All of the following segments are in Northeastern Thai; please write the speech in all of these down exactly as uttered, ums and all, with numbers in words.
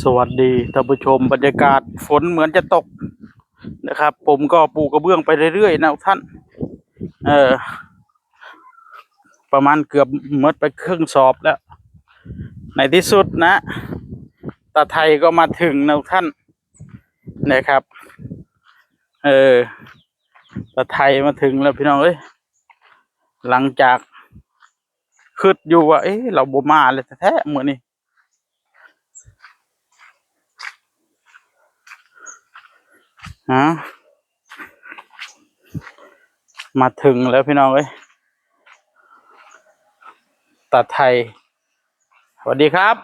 สวัสดีท่านผู้ชม บรรยากาศฝนเหมือนจะตกนะครับ ผมก็ปูกระเบื้องไปเรื่อยๆนะท่าน เออ ประมาณเกือบหมดไปครึ่งสอบแล้ว ในที่สุดนะ ตาไทยก็มาถึงนะท่านนะครับ เออ ตาไทยมาถึงแล้วพี่น้องเอ้ย หลังจากคิดอยู่ว่า เอ๊ะ เราบ่มาเลยแท้ๆมื้อนี้ ฮะ มาถึงแล้วพี่น้องเอ้ย ตาไทย สวัสดีครับ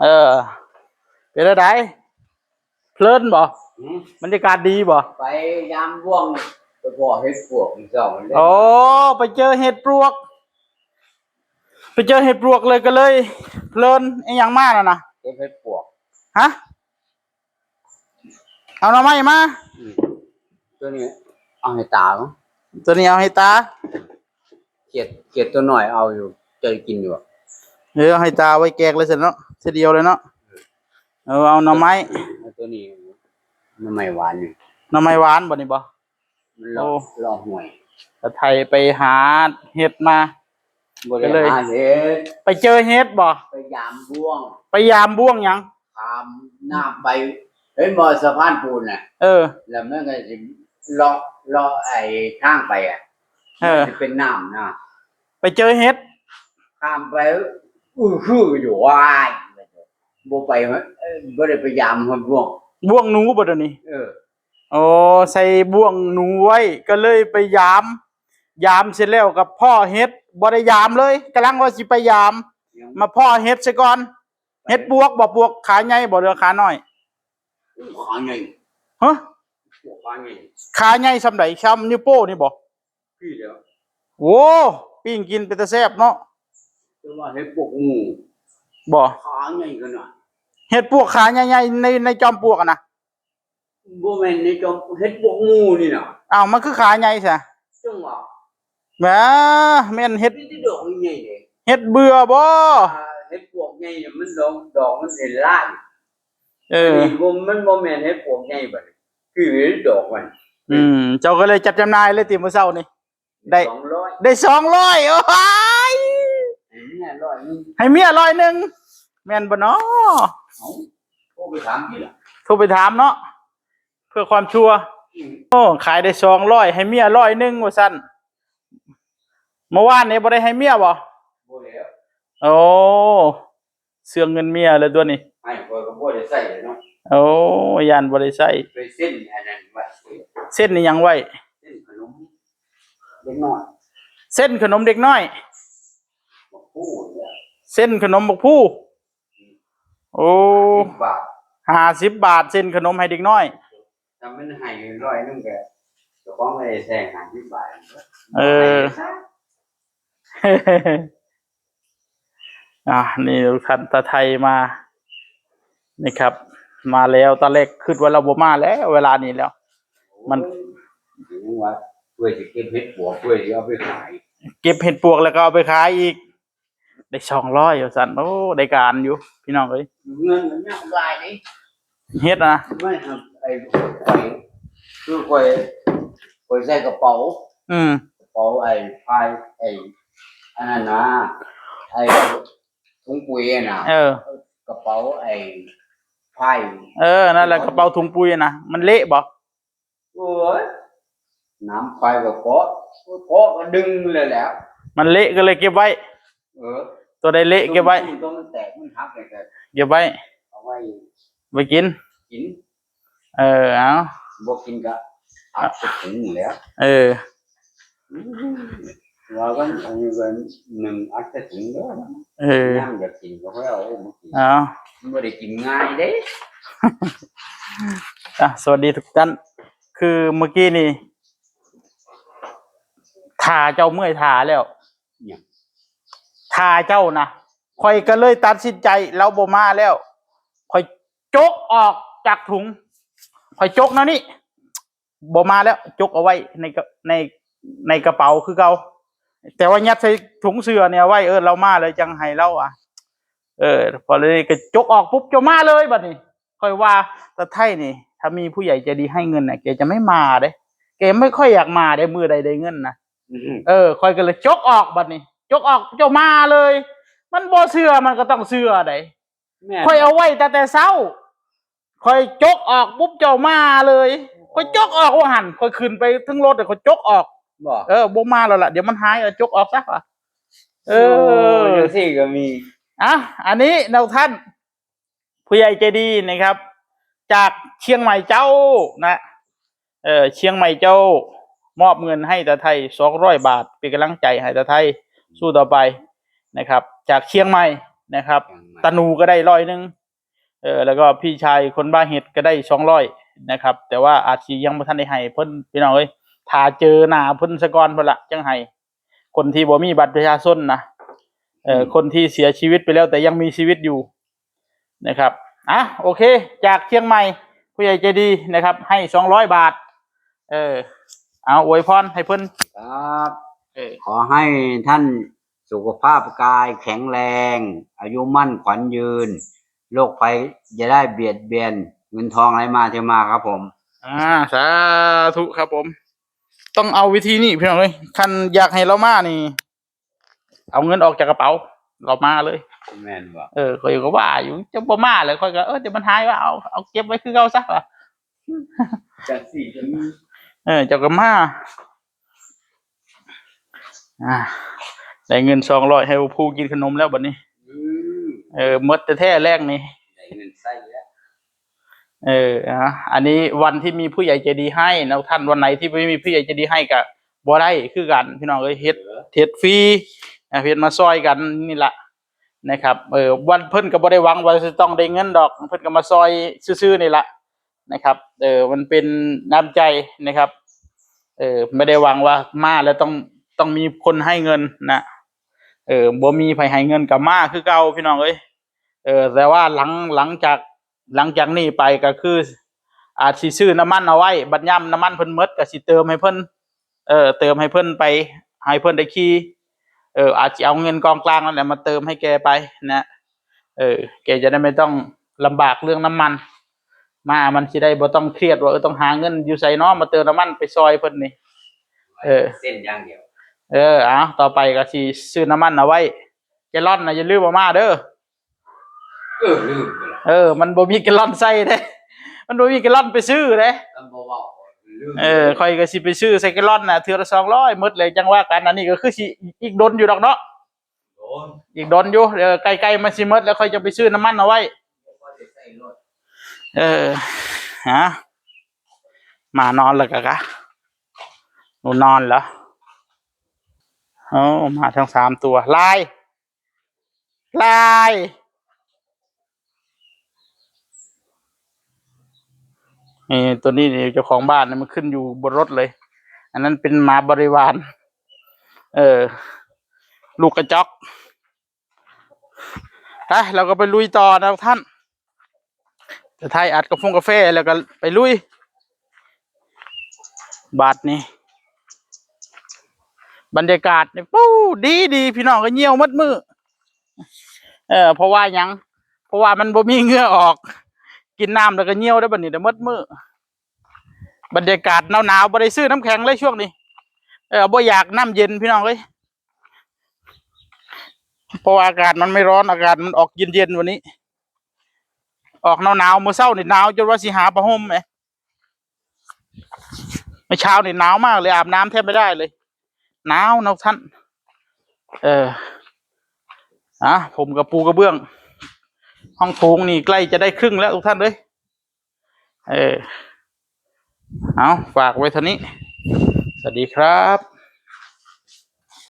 เออ เป็นอะไร เพลินบ่ หืม บรรยากาศดีบ่ ไปยามบ่วง ไปพ้อเห็ดปลวกอีกสองเลย โอ้ ไปเจอเห็ดปลวก ไปเจอเห็ดปลวกเลยก็เลย เพลิน ไอ้หยังมาน่ะนะ เก็บเห็ดปลวก ฮะ เอาหน่อไม้มา อืม ตัวนี้เอาให้ตามั้ง ตัวนี้เอาให้ตา เขียด เขียดตัวน้อยเอาอยู่ จะกินอยู่อะ เออ เอาให้ตาไว้แกงเลยสิเนาะ ทีเดียวเลยเนาะ เออ เอาหน่อไม้ เอาตัวนี้ หน่อไม้หวานนี่ หน่อไม้หวานบ่นี่บ่ มันเลาะ โอ้ เลาะห้วย ตาไทยไปหาเห็ดมา บ่ได้ ก็เลย หาเห็ด ไปเจอเห็ดบ่ ไปยามบ่วง ไปยามบ่วงหยัง ข้ามน้ำไป เห็นบ่สะพานปูนน่ะ เออ แล้วมันก็สิเลาะ เลาะไอ้ทางไปอะ เออ มันสิเป็นน้ำนะ ไปเจอเห็ด ข้ามไป อื้อหืออยู่ ว้าย บ่ไป เอ้ย บ่ได้ไปยามฮอดบ่วง บ่วงหนูบ่เดี๋ยวนี้ เออ โอ้ ใส่บ่วงหนูไว้ ก็เลยไปยาม ยามเสร็จแล้วก็พ้อเห็ด บ่ได้ยามเลย กำลังว่าสิไปยาม ยัง มาพ้อเห็ดซะก่อน เห็ดปลวกบ่ ปลวกขาใหญ่บ่ หรือขาน้อย อู้ ขาใหญ่ ฮะ ปลวกขาใหญ่ ขาใหญ่ส่ำใด ส่ำนิ้วโป้นี่บ่ พี่เดียว โอ้ ปิ้งกินเป็นตาแซ่บเนาะ แต่ว่าเห็ดปลวกหมู่ บ่ ขาใหญ่ขนาด เห็ดปลวกขาใหญ่ๆ ใน ในจอมปลวกอะนะ บ่แม่นในจอม เห็ดปลวกหมู่นี่น่ะ อ้าว มันคือขาใหญ่ซะ จังหวะ แหม แม่นเห็ด มีแต่ดอกใหญ่ๆเด้ เห็ดเบื่อบ่ อ่า เห็ดปลวกใหญ่เนี่ยมันดอก ดอกมันสิหลาย เออ อันนี้บ่ มันบ่แม่นเห็ดปลวกใหญ่บัดนี้ คือเห็ดดอกมัน อืม เจ้าก็เลยจัดจำหน่ายเลยติมื้อเช้านี่ ได้ สองร้อย ได้สองร้อย โอ้ย ให้เมียร้อยหนึ่ง ให้เมียร้อยหนึ่ง แม่นบ่น้อ เอ้า โทรไปถามติล่ะ โทรไปถามเนาะ เพื่อความชัวร์ อืม โอ้ ขายได้สองร้อย ให้เมียร้อยหนึ่ง ว่าซั่น เมื่อวานนี้บ่ได้ให้เมียบ่ บ่แล้ว โอ้ เสื่องเงินเมียเลยตัวนี้ ให้ข้อยก็บ่ได้ใช้เลยเนาะ โอ้ ย่านบ่ได้ใช้ ไปเซ็นอันนั้นไว้ เซ็นอิหยังไว้ เซ็นขนมเด็กน้อย เซ็นขนมเด็กน้อย บักพูเนี่ย เซ็นขนมบักพู โอ้ ห้าสิบบาท ห้าสิบบาท เซ็นขนมให้เด็กน้อย ถ้ามันให้ร้อยหนึ่งก็ เจ้าของก็ได้แซงห้าสิบบาท เออ อ่ะ นี่ท่านตาไทยมา นี่ครับ มาแล้ว ตอนแรกคิดว่าเราบ่มาแล้ว เวลานี้แล้ว มัน โอ้ย ถึงว่า เพื่อจะเก็บเห็ดปลวก เพื่อจะเอาไปขาย เก็บเห็ดปลวกแล้วก็เอาไปขายอีก ได้สองร้อย ว่าซั่น โอ้ ได้การอยู่ พี่น้องเอ้ย เงินมันยังหลายนี่ เฮ็ดนะ ไม่ครับ ไอ้ ข่อย คือข่อย ข่อยใส่กระเป๋า อืม กระเป๋าไอ้พาย ไอ้ อันนั้นนะ ไอ้ถุงปุ๋ยอะนะ เออ กระเป๋าไอ้พาย เออ นั่นแหละ กระเป๋าถุงปุ๋ยนะ มันเละบ่ โอ้ย น้ำไปก็เกาะ เกาะก็ดึงเลยแหละ มันเละก็เลยเก็บไว้ เออ ตัวใดเละเก็บไว้ ต้นมันแตกมันหักเลยก็ เก็บไว้ เอาไว้ ไว้กิน กิน เออ เอา บ่กินก็อัดใส่ถุงนี่แหละ เออ อืม ว่ากัน อันนี้ก็หนึ่งอัดใส่ถุงเด้อ เออ ยามอยากกินก็ค่อยเอามากิน เอา มันบ่ได้กินง่ายเด้ อ่ะ สวัสดีทุกท่าน คือเมื่อกี้นี่ ถ่าเจ้าเมื่อยถ่าแล้ว เนี่ย ถ่าเจ้านะ ข่อยก็เลยตัดสินใจ เราบ่มาแล้ว ข่อยจกออกจากถุง ข่อยจกแนวนี้ บ่มาแล้ว จกเอาไว้ในกระ ใน ในกระเป๋าคือเก่า แต่ว่ายัดใส่ถุงเสื้อเนี่ยไว้ เออ เรามาเลยจังให้เรา อ่ะ เออ พอเลยก็จกออกปุ๊บ เจ้ามาเลยบัดนี้ ค่อยว่า ตาไทนี่ ถ้ามีผู้ใหญ่ใจดีให้เงินน่ะ แกจะไม่มาเด้ แกไม่ค่อยอยากมาเด้ มื้อใดได้เงินนะ อืม เออ ค่อยก็เลยจกออกบัดนี้ จกออก เจ้ามาเลย มันบ่เชื่อ มันก็ต้องเชื่อได๋ แม่น ค่อยเอาไว้ตั้งแต่เช้า ค่อยจกออกปุ๊บ เจ้ามาเลย ค่อยจกออกว่าหั่น ค่อยขึ้นไปถึงรถ ค่อยจกออก บ่ เออ บ่มาแล้วล่ะ เดี๋ยวมันหาย เอาจกออกซะว่ะ เออ โอ้ จังซี่ก็มี อ่ะ อันนี้แนวท่าน ผู้ใหญ่ใจดีนะครับ จากเชียงใหม่เจ้านะ เออ เชียงใหม่เจ้า มอบเงินให้ตาไทสองร้อยบาท เป็นกำลังใจให้ตาไทสู้ต่อไปนะครับ จากเชียงใหม่นะครับ เชียงใหม่ ตาหนูก็ได้ร้อยหนึ่ง เออ แล้วก็พี่ชายคนบ้าเห็ดก็ได้สองร้อยนะครับ แต่ว่าอาจสิยังบ่ทันได้ให้เพิ่น พี่น้องเอ้ย ถ้าเจอหน้าเพิ่นซะก่อน เพิ่นละจั่งให้ คนที่บ่มีบัตรประชาชนนะ เออ อืม คนที่เสียชีวิตไปแล้วแต่ยังมีชีวิตอยู่นะครับ อ่ะ โอเค จากเชียงใหม่ ผู้ใหญ่ใจดีนะครับ ให้สองร้อยบาท เออ เอาอวยพรให้เพิ่น ครับ เออ ขอให้ท่านสุขภาพกายแข็งแรง อายุมั่นขวัญยืน โรคภัยอย่าได้เบียดเบียน เงินทองไหลมาเทมาครับผม อ่า สาธุครับผม ต้องเอาวิธีนี้พี่น้องเอ้ย คันอยากให้เรามานี่ เอาเงินออกจากกระเป๋า เรามาเลย แม่นบ่ เออ ข้อยก็ว่าอยู่ จะบ่มาเลย ข้อยก็ เออ เดี๋ยวมันหายว่า เอา เอาเก็บไว้คือเก่าซะว่ะ จังซี่ก็มี เออ เจ้าก็มา อ่า ได้เงินสองร้อย ให้ผู้กินขนมแล้วบัดนี้ อืม เออ หมดแท้ๆแรกนี่ ได้เงินใช้แล้ว เออ อ่ะ อันนี้วันที่มีผู้ใหญ่ใจดีให้นะท่าน วันไหนที่ไม่มีผู้ใหญ่ใจดีให้ก็บ่ได้คือกัน พี่น้องเอ้ย เฮ็ด เฮ็ดฟรี อ่ะ เฮ็ดมาซอยกันนี่ละนะครับ เออ วันเพิ่นก็บ่ได้หวังว่าจะต้องได้เงินดอก เพิ่นก็มาซอยซื่อๆนี่ละนะครับ เออ มันเป็นน้ำใจนะครับ เออ ไม่ได้หวังว่ามาแล้วต้อง ต้องมีคนให้เงินนะ เออ บ่มีไผให้เงินก็มาคือเก่าพี่น้องเอ้ย เออ แต่ว่าหลัง หลังจาก หลังจากนี้ไปก็คือ อาจสิซื้อน้ำมันเอาไว้ บัดยามน้ำมันเพิ่นหมดก็สิเติมให้เพิ่น เออ เติมให้เพิ่นไป ให้เพิ่นได้ขี่ เออ อาจสิเอาเงินกองกลางนั่นแหละมาเติมให้แกไปนะ เออ แกจะได้ไม่ต้องลำบากเรื่องน้ำมัน มามันสิได้บ่ต้องเครียดว่า เออ ต้องหาเงินอยู่ไสน้อ มาเติมน้ำมันไปซอยเพิ่นนี่ เออ เส้นอย่างเดียว เออ เอา ต่อไปก็สิซื้อน้ำมันเอาไว้ แกลลอนน่ะอย่าลืมเอามาเด้อ เออ ลืมไปละ เออ มันบ่มีแกลลอนใส่เด้ มันบ่มีแกลลอนไปซื้อเด้ มันบ่เว้า ลืม เออ ข้อยก็สิไปซื้อใส่แกลลอนน่ะ เทื่อละสองร้อย หมดเลย จั่งว่ากัน อันนี้ก็คือสิอีกดนอยู่ดอกเนาะ โดน อีกดนอยู่ เออ ใกล้ๆมันสิหมดแล้ว ข้อยจะไปซื้อน้ำมันเอาไว้ บ่ได้ใส่รถ เออ ฮะ หมานอนแล้วกะกะ หนูนอนเหรอ โอ้ มาทั้งสามตัว ลาย ลาย นี่ ตัวนี้นี่ เจ้าของบ้านนี่มันขึ้นอยู่บนรถเลย อันนั้นเป็นหมาบริวาร เออ ลูกกระจอก ไป เราก็ไปลุยต่อนะท่าน จะถ่ายอัดกาแฟงกาแฟแล้วก็ไปลุย บาดนี้ บรรยากาศนี่ ปู้ ดีดี พี่น้องก็เหี่ยวหมดมื้อ เออ เพราะว่าหยัง เพราะว่ามันบ่มีเหงื่อออก กินน้ำแล้วก็เหี่ยวได้บัดนี้ได้หมดมื้อ บรรยากาศหนาวๆ บ่ได้ซื้อน้ำแข็งเลยช่วงนี้ เออ บ่อยากน้ำเย็นพี่น้องเอ้ย เพราะว่าอากาศมันไม่ร้อน อากาศมันออกเย็นๆ วันนี้ ออกหนาวๆ มื้อเช้านี่หนาวจนว่าสิหาผ้าห่มแหม เมื่อเช้านี่หนาวมากเลย อาบน้ำแทบไม่ได้เลย หนาวนะท่าน เออ อ่ะ ผมกับปูกระเบื้อง ห้องโถงนี่ใกล้จะได้ครึ่งแล้วทุกท่านเอ้ย เออ เอา ฝากไว้เท่านี้ สวัสดีครับ